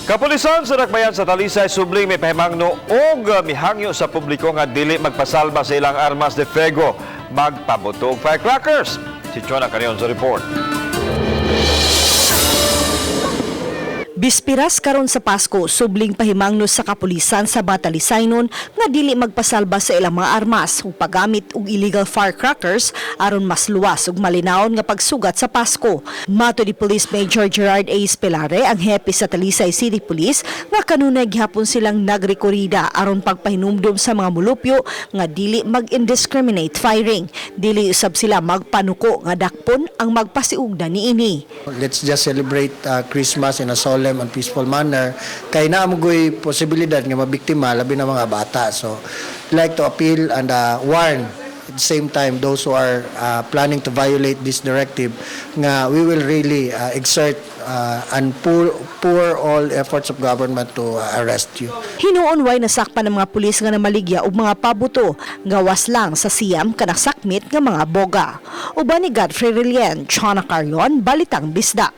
Kapulisan sa Dakbayan sa Talisay subling may pahimangno og mihangyo sa publiko nga dili magpasalba sa ilang armas de fuego, magpabuto og firecrackers. Si Chona Carion sa report. Bispiras karon sa Pasko, subling pahimangno sa kapulisan sa Batalisaynon nga dili magpasalba sa ilang mga armas ug paggamit og illegal firecrackers aron mas luwas ug malinawon nga pagsugat sa Pasko. Mato ni Police Major Gerard A. Spelare, ang hepe sa Talisay City Police, nga kanunay gihapon silang nagrekorida aron pagpahinumdum sa mga mulupyo nga dili mag-indiscriminate firing. Dili usab sila magpanuko nga dakpon ang magpasiugda niini. Let's just celebrate Christmas in a solemn and peaceful manner. Kay naa man goy posibilidad nga mabiktima, labi na mga bata. So, like to appeal and warn at the same time those who are planning to violate this directive nga we will really exert and pour all efforts of government to arrest you. Hinuon way nasakpan ng mga pulis nga namaligya og mga pabuto, gawas lang sa 9 ka nasakmit nga mga boga. Uban ni Godfrey Relien, Chona Carion, Balitang Bisdak.